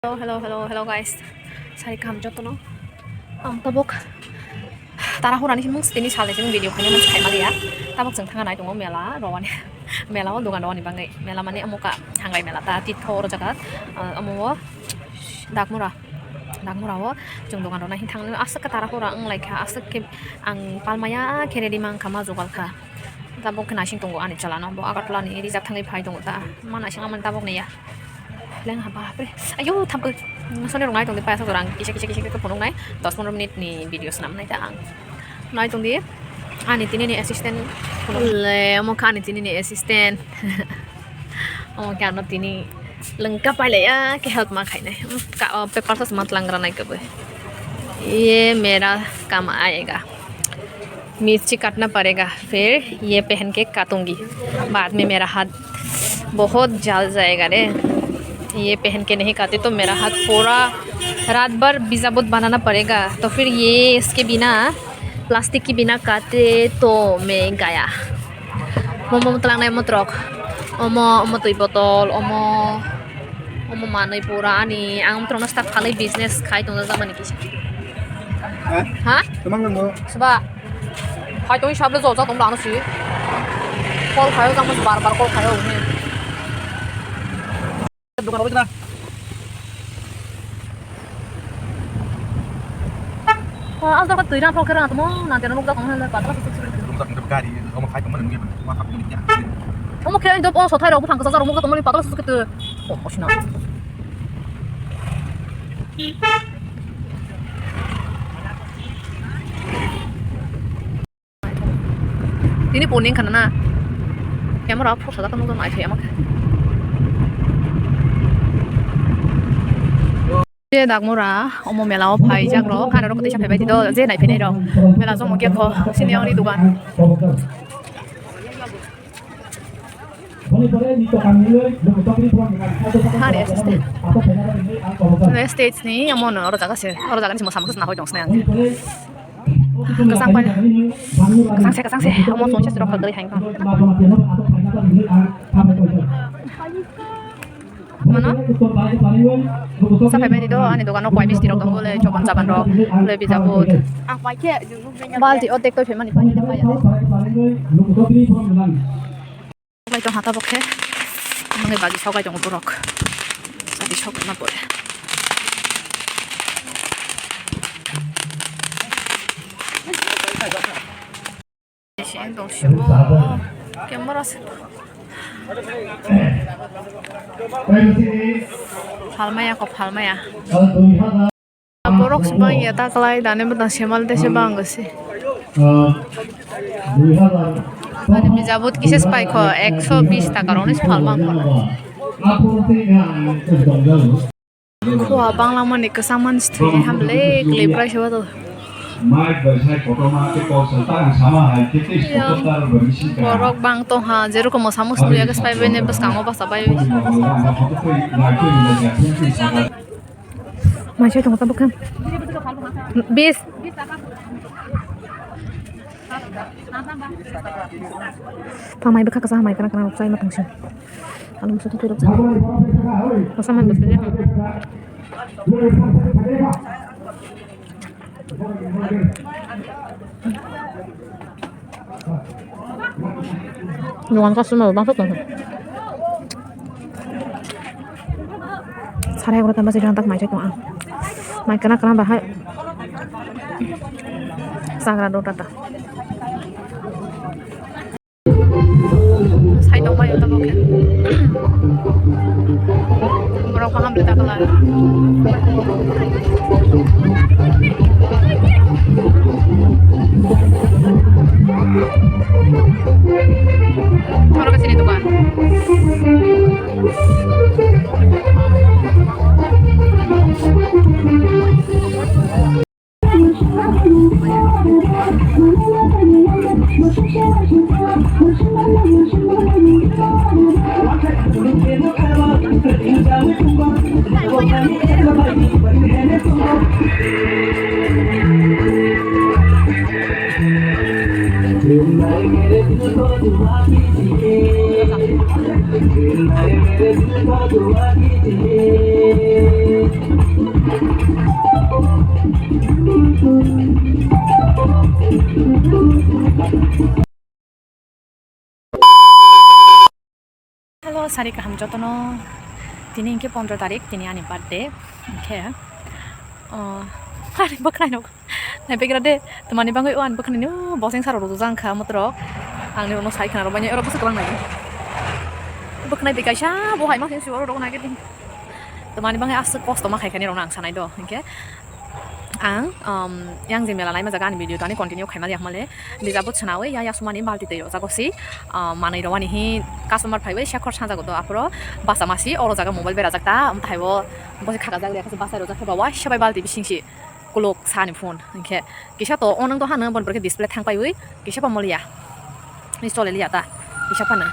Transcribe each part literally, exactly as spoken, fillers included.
Hello, hello, hello, hello, guys. Sari kaham jotono. Ang tabuk Tarahura ni himung tini sal ni video khaina mansi khaima liya. Tabuk chwng thangna nai tongo mela rowani. Mela o dogan rowani bangwi. Mela mane omo ka Hangrai mela ta titho oro jaga. Ah, omo o Dakmura. Dakmura o chwng dogan rona hin thangna aswk ka Tarahura wng lai kha aswk khe ang palmaya khe ready mang kha ma jogal kha. Tabuk khe naising tongo ani chalano bo Agartala ni rijak thangwi phai tongo ta. Ma naising amani tabuk ni ya. Leng ha bapre. Ayo thamkhe. Soni rok nai tongdi payasok rang kisa kisa kisa kisa phunuk nai dos pondro minute ni video swnam nai ta ang. Nai tongdi. Ani tini ni assistant. Le omo kha ani tini ni assistant. Omo khe ano tini lengka pailai ya ke help ma khainai. Ka o paper sa ma tlang ranai kabo. Ye mera kam aayega. मिर्ची काटना पड़ेगा, फिर ये पहन के काटूंगी बाद में। मेरा हाथ बहुत जल जाएगा रे। ये पहन के नहीं काटे तो मेरा हाथ पूरा रात भर बिजाबुत बनाना पड़ेगा। तो फिर ये इसके बिना, प्लास्टिक के बिना काटे तो मैं गया। Momo tlangnai motrok. Omo, omo twi botol, omo. Omo manwi pura ani ang motorno start khalwi business khai tongjak mani kisa. Ha? Ha? Tamang nang mo? Seba. Hai tong hisab le jol jak tong lano si. Call khayo jang bar bar call khayo ni. Dukan rok dina. Ah, ang dorkar twi rang phok khe rang tongmo, nang teno nukjak tongma hwnle patla susuk sukhe. Nukjak tongma gari, omo khai tongma nungya, ma thap tongma nungya. Omo khe ang dop o sothai rok buphang kwchajak rok nukjak tongmani patla susuk khe twi. Oh, osina. Tini poni wngkha na? Camera off khe sajak nukjak nai thai ama khe. Je Dakmura omo mela o phaijak rok, ano rok tei sa phaibai di do, je nai phainai rok. Mela jongmo khe kho, sini ani dogan. Hari assistant. Stage ni amo no oro jaga se, oro jaga ni se mosa mosa se nahoi tong sinai ang. Kwchang pai. Kwchang se, kwchang se. Amo song se rok kagri hai. Mano? Sa phai bai di do, ani dogan o koi misti rok tongo le, choban chaban rok le, bijaput. Balti o tek toi phaimani pani de paya. Lai tong hata bokhe. Mangai bagi sogai tongo borok. Sati sok na pore. Sini tong sio. Camera se. Phalmaya ko phalmaya. Borok se bang ya ta kalai dane bwtang semal de se bang se. Ani bijabut kisa se pai kho ekso bis taka rok ni se phalma ang kho. Khua bangla mani kwchang mani se thwi hamle kwlwi bwrai se wato. Borok bang tong ha, jerokom mosa musi nuya khe se pai bai ne bwskango basa bai. Maisai tongo tabuk khe. Bis. Pamai bwkha kwchang hamai kana kana rok chai ma tongsi. Alu musu twi rok chai. Masa mai bwsli. Nuan customer bangsa tong. Sarai oro tamba se jang tak mai se tong ang. Mai kana kana bahai. Sangra do tata. Sai tongbai o tabok khe. Borok kaham le daklai. Oro khe chini dokan. Tarik kaham jotono, tini hinkhe pondro tarik, tini ani birthday. Hinkhe, oh, ani bwkhwnai rok naibegra de, twmani bagwi o ani bwkhwnai no boseng saro rwjak wngkha motorok. Ang nirokno sai khna rwbaini oro bwswk kwbang nai. Bwkhwnai bai kaisa bo hai ma khe si oro rok nai khe. Twmani bagwi aswk kosto ma khai kha nirokno ang sanai do. Hinkhe, Ang, um, yang je mela naima jaga ani video to ani continue khaima liya hmale. Bijabo chwnawi ya yasumani balti twi rok jago si, um, manwi rok ani hi customer phaiwi sekhor sajago do aphuru basa masi oro jaga mobile berajak ta, um, thaibo bosi khaka jak liya khe basa rojak khe ba waisa bai balti bising si kuluk sa ani phone. Hinkhe kisa to onang to hano bon borok display thang paiwi kisa pa moliya. Ni chole liya ta kisa phano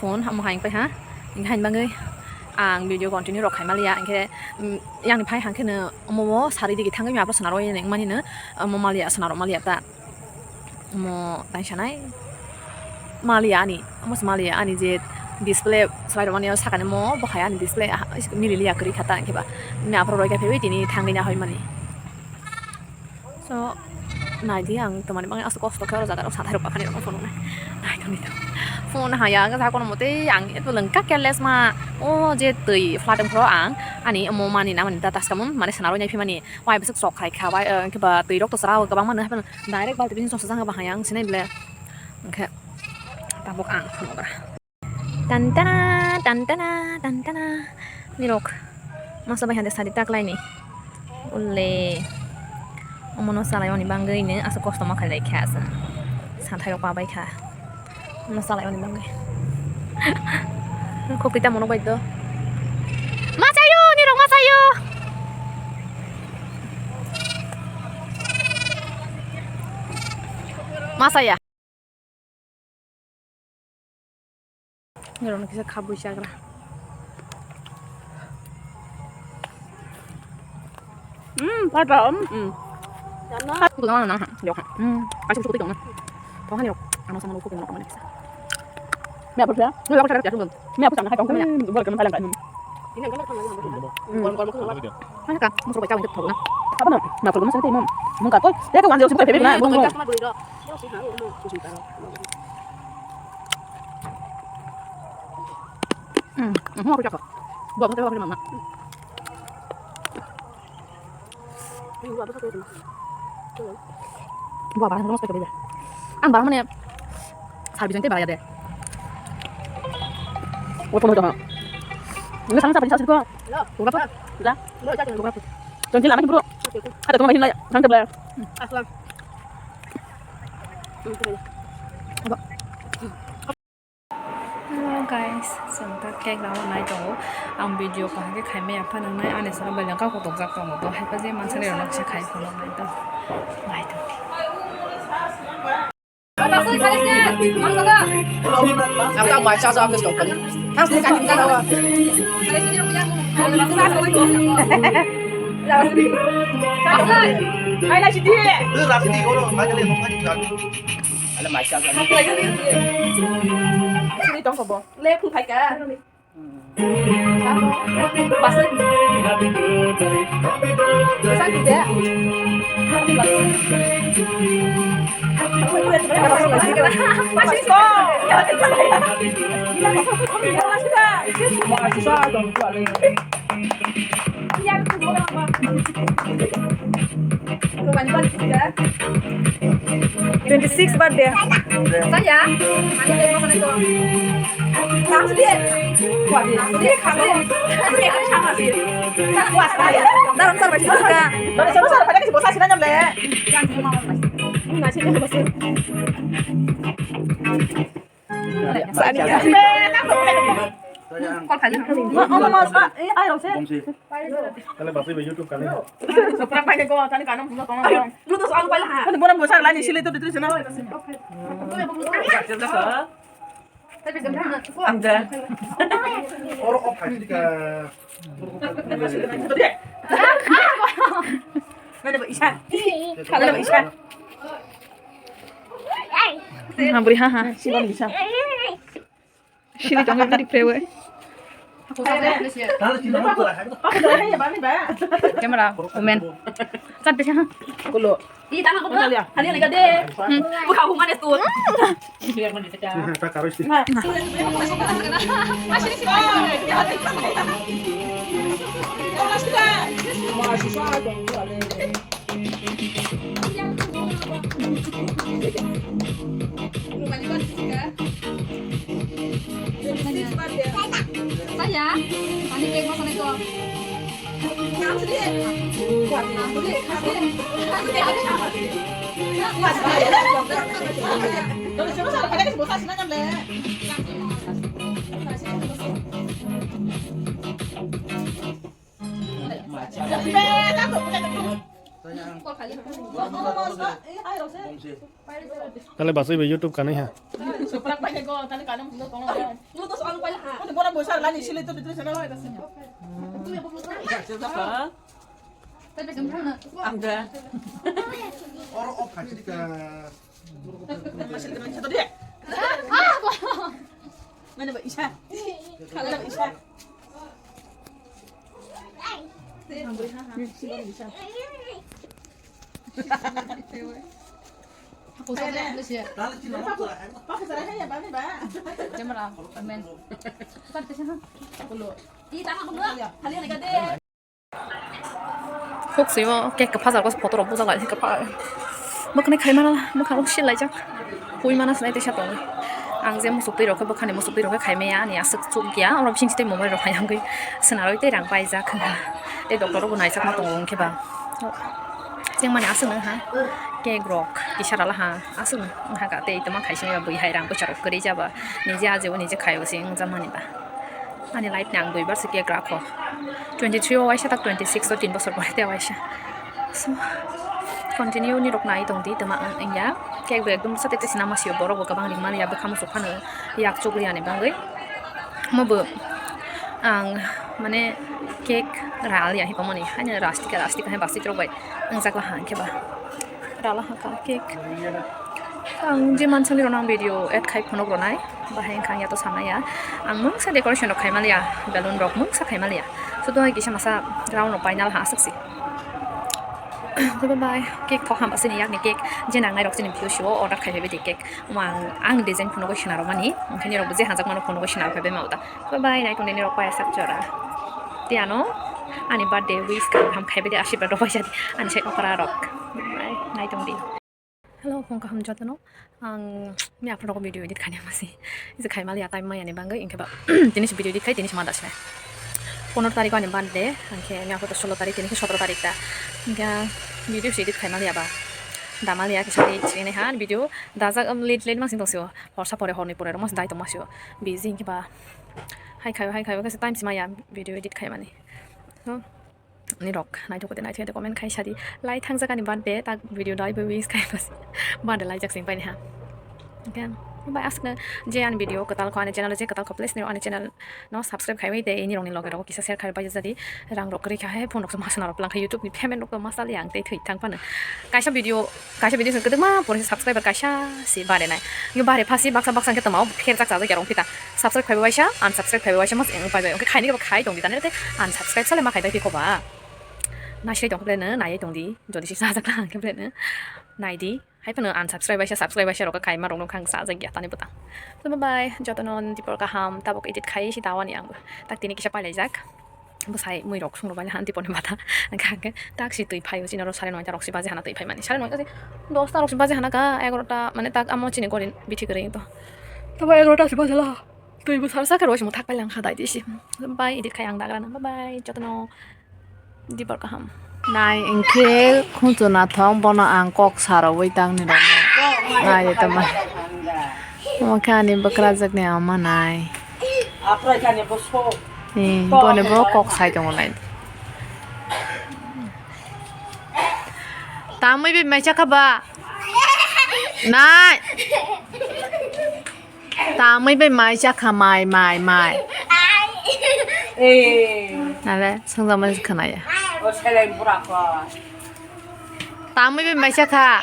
phone amo hai pai ha. Hinkhe hain bagwi ang video continue rok khaima liya. Hinkhe, um, yang ni phai hangkhe no Omo o sari digi thangwi mapro swnaro, yen wngmani no, omo maliya swnaro maliya ta. Omo tai sanai maliya ani, omo se maliya ani je display swlai rwmani o sakani mo bo hai ani display, ah, mili liya kwrwi kha ta, hwnkhe ba mapro roi kha phaiwi tini thangwi na hoi mani. So, nai di ang twmani bagwi aswk kosto khe oro jaga rok sathai rok bakhani rok phunuknai. Nai thangwi ta. Phone haya wngkha kono motwi ang eto lengkha careless ma. O je twi flood wngphuru ang ani omo mani na mani ta taskamo mane swnarwi nai phimani. Wai bwswk sok khai kha, wai, eh, hwnkhe ba twi rok to chwra o kwbangma no haphano direct balti bising chwng sajak ba hai ang sinai bele. Hwnkhe tabuk ang phunukgra. Tan tana, tan tana, tan tana. Nirok masa bai hande sadi taklaini. Ulle. Omono salai oni bangwi ne aswk kosto ma khailai kha asa. Sathai rok pabai kha. Omono salai oni bangwi. Khokti tamo nok bai do. Ma chayo, nirok ma chayo. Ma saya. Nirokno kisa khabwi chagra. Hmm, pata, um, hmm. Pata, um, nang, yok, hmm. Asuk, asuk, asuk, asuk. Tohan yok, ano sama lupa kena mana kisa. Me apa sih? Me apa sih? Me apa sih? Hai, tong, me. Boleh kena palang kan. Hmm. Mana kah? Musuh baca untuk tahu na. Apa no? Me apa sih? Mau kah? Tuh, ya tuh, anjir, sumpah, bebek na, bung, bung. Hmm, hmm, aku cakap. Buat apa, apa, mama? Buah barang terus pakai beda. Ang barang mana ya? Service nanti bayar deh. Oh, teman-teman. Ini sama siapa sih kok? Berapa? Udah? Berapa? Jangan lama bro. Ada teman lain lah, nanti bayar. Asal. Apa? Hello guys, chwng ta cake rao nai tongo. Ang video kaham khe khaimaya phano nai ani sara beleng kha kotok jak tongo to. Haipa je mansani rok noksa khai phano nai to. Nai to. Ang ta mai cha cha ang tong kani. Ang sini kani kani wa. Ai na sidi. Lu rap sidi ko lo, mai le mo mai. Ala mai cha cha. Sini tong ko bo. Le phung khai ka. Basa. Basa ki de. Basa ko. Twenty six birthday. Saya, ani tengok sana itu. Langsung dia. Wah, dia. Dia kamu. Dia sama sih. Kan kuat saya. Dalam serba sih suka. Dalam serba sih, pada kasih bosan sih nanya le. Yang cuma apa? Ini nasi dia bosan. Sani. Call khai. Ma, ma, ma, sa, eh, ai, rau se. Kale basi be YouTube kale. Sopra pai ko, tani kanam pula ko. Lu to soal pai ha. Kan boram bosa lani sile to ditri sana. Anda. Oro ko phai ka. Nana ba isa. Nana ba isa. Ha, beri ha, ha. Sila ni bisa. Sini tong ngi dik prewe. Camera, woman. Chat bisa. Kulo. Ih, tangan ko. Hanya lagi deh. Buka hubungan itu. Saya, tadi kayak makan itu. Tale basui be YouTube kanai ha. Ang da. Oro off khai sidi ka. Mana ba isa? Kala ba isa. Aku sa dia lu siya. Camera, men. Bukan ke sana. Aku lo. Ih, tangan aku dulu. Kalian dekat deh. Huk simo cake kwpha jagao photo rok bujak lai khe kwpha. Mwkhani khai mana, mwkhang rok sil laijak. Hui mana sinai teisa tongo. Ang je musuk twi rok khe bwkhani musuk twi rok khe khai maya ani aswk chuk ya. Oro bising tei mobile rok hai hangwi swnarwi tei rang paijak hwnka. Tei doctor rok bo naijakma tongo hwnkhe ba. Chengmani aswk wngha. Cake rok kisa rala ha. Aswk wngha ka tei tongma khai sini ba bui hai rang bwsa rok kwrwi jaba. Nije ajibo nije khaio se wngjakmani ba. Ani life ni ang duibar se cake rakho. Twenty three o waisa tak twenty six o tin bosor pore te waisa. So, continue ni rok nai tong di tama wng ya. Cake bo ekdom sa te te sinama sio borok bo kwbang ring mani ya bwkha muchuk phano yak chuk li ani bagwi. Mo bo ang mane cake ra li ya hi pamani haino rastika rastika hai basik rok bai wng jak la ha khe ba. Rala haka cake. Ang je mansani rok nang video add khai phunuk rwnai. Bahai wngkha ang yato sanaya. Ang mungsa decoration rok khai maliya. Balloon rok mungsa khai maliya. Sudo hai kisa masa round rok painal ha aswk si. Bye bye. Cake thok hamba sini yakni cake. Je nangnai rok sini view show order khai phaibai di cake. Mo ang, ang design phunuk bai sina rok mani. Onkhaini rok je hajak mano phunuk bai sina rok phaibai ma uta. Bye bye, nai tongdi nirok paya sak jora. Tei ano ani birthday wish kaham khai bede asirwad rok paisa di. Ani sai okra rok. Bye bye, nai tongdi. Hello, phone kaham jotono. Ang ni aphrok video edit khaini masi. Ise khai mali atai maya ni bangwi, inkhe ba tini si video edit khai, tini si ma dasne. Pondro tarik ani birthday, inkhe ni aphrok solo tarik, tini si sotro tarik ta. Inkhe video si edit khai mali aba. Damali ya kisa edit sini ha video dajak, um, late late masing tong sio. Horsa pore horni pore rok mas dai tong masio. Busy inkhe ba. Hai khayo, hai khayo, khe time sima ya video edit khai mani. So, ni rok, naithok de naithok de comment khai sadi. Lai thangjak ani birthday, tak video dai bo wish khai bas. Birthday lai jak sing paini ha. Okay. Bai aswkno je ani video kwtal kho, ani channel je kwtal kho, please ni ani channel no subscribe khai bai de, ini rok ni loge rok kisa share khai bai jadi. Rang rok kwrwi kha hai, phone rok masana rok lang kha, YouTube ni payment rok masali ang tei thwi thang phano. Kaisa video Kaisa video se kwdwkma pore subscriber kaisa se bare nai. Ngi bare phasi baksa baksa khe tama pher jak chajak yarong pita. Subscribe khaibai waisa, unsubscribe khaibai waisa mas eng pai bai. Oke khaini khe khai tong di tane te unsubscribe sale ma khai bai phi khoba. Nai sai tong khe no nai tong di. Jodi se sajak na khe no nai di. Hai phano unsubscribe waisa subscribe waisa rok khai ma rok no khang sajak ya tani buta. So bye bye. Jotono dipor kaham tabuk edit khai si tawani ang. Tak tini kisa pai lai jak. Bwsai mui rok sung rok bai han tiponi bata. Hwnkhe hwnkhe tak si twi phai o chini oro sare noita rok si baji hana twi phai mani. Sare noita si dosta rok si baji hana ka egarota mane tak amo chini gori bithi gori to. Tabo egarota si baji la. Twi bo sarsa khe roi si mo thak pai lang kha dai di si. Bye, edit khai ang dagra na. Bye bye. Jotono dibor kaham. Nai hwnkhe khunchuna thong bono ang kok sarwi tang ni rok. Nai de tama. Omo khe ani bwkrajwk ni ama nai. Eh, boni bo kok sai tongo lai. Tamwi bai mai chakha ba? Nai. Tamwi bai mai chakha mai, mai, mai. Eh. Nale, songja mai khna ya. O seleng pura ko. Tamwi bai mai chakha.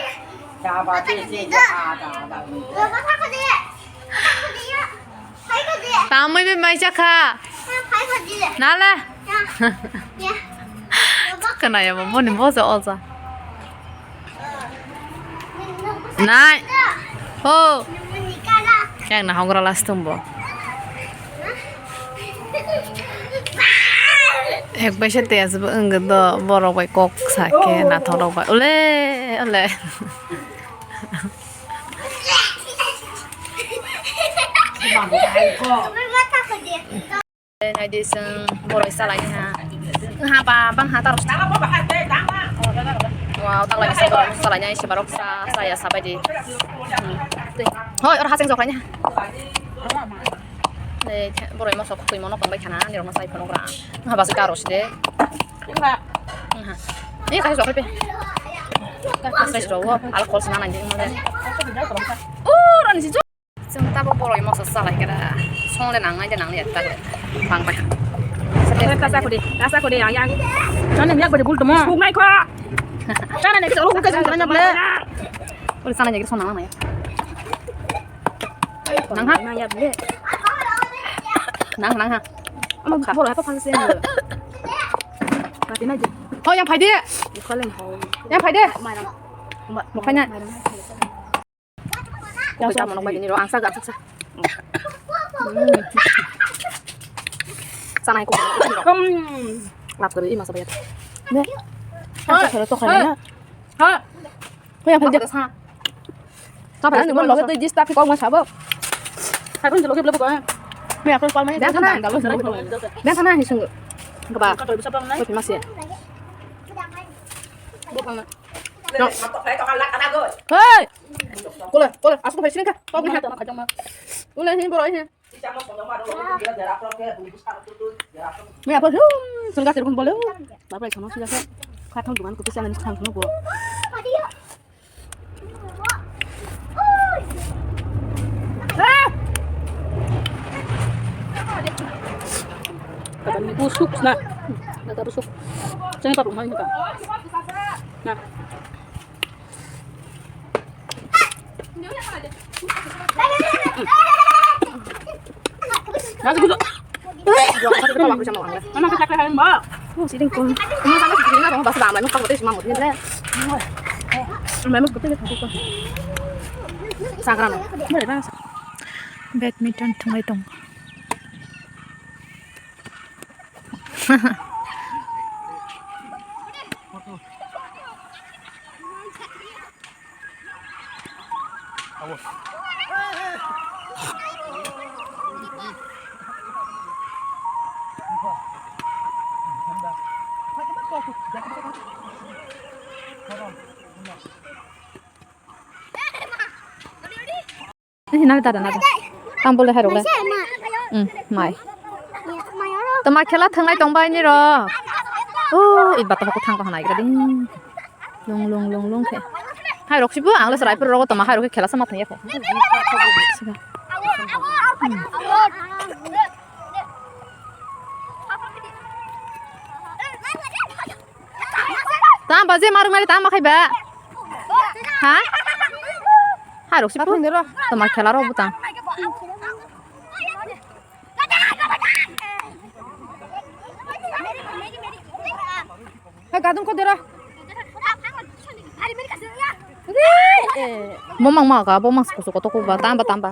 Tamwi bai mai chakha. Nale. Kena ya, bo ni bosa osa. Nai. Ho. Yang na hongra last tumbo. Ek bai se te as bo ang do borok bai kok sa ke na thorok bai. Ole, ole. Naidi seng boroi salai ha. Ha ba bang ha taros. Wow, tak lagi seng boroi salai nai se barok sa sa ya sabai di. Hoi, or haseng jokai nya. Boroi mosok tui mono kong bai khana ni rok sai phonok ra. Ha ba se taros de. Ha. Ni kai jokai pe. Ka sai ro wo al khol sina nai de mo de. Oh, rani si. Chwng tabuk boroi moso salai khe da. Song le nangnai de nangliya ta le. Bang bai. Kasa kudi, kasa kudi yang yang. Chana niak bade bul temo. Sungai kho. Chana ne kisa lu kisa chana ble. Ori sana jagi song nangnai. Nang ha. Nang ya ble. Nang nang ha. Ama boroi apa phang sen. Mati na je. Oh, yang phaidi. Yang phaidi. Mokhaina. Yang sama nokbar ini, ang saga, saksa. Sana ikut. Lap kari, ima sabayat. Ne. Ang sa khara to khana. Ha. Ko yang phaidi. Sa. Sa phaidi, mo loge to jis tapi kok ma sabo. Sabun loge bloge ko. Me aku kol mai. Dan sana. Dan sana ni sungguh. Keba. Ko bisa pang nai. Ko masih. Hei! Kole, kole, asuk phai sini ka. Tok ni ha. Kole hin boroi hin. Me apa hum, sungga terkun bole. Bapak isono sila se. Khathang dukan kutu sana ni khang khang bo. Busuk na. Daga busuk. Jangan pakai main ka. Nah. Nasi kudu. Mama kita kaya mbak. Oh, siding pun. Mama sama siding apa bahasa damai muka putih semua mutin le. Mama putih itu. Sangrano. Badminton thungai tong. Eh, nang tada nang. Tang bole hai rok le. Hmm, mai. Tama khela thangnai tong bai ni rok. Oh, i bata ko thang ko hanai gra ding. Lung lung lung lung khe. Hai rok sibu ang le serai pur rok tama hai rok khela sama thang ya kho. Tang ba je marung mari tang ma khai ba. Ha? Hai rok si pung dero. Tama khela rok butang. Hai gadung ko dero. Bomang ma ka bomang suku suku to ko ba tang ba tang ba.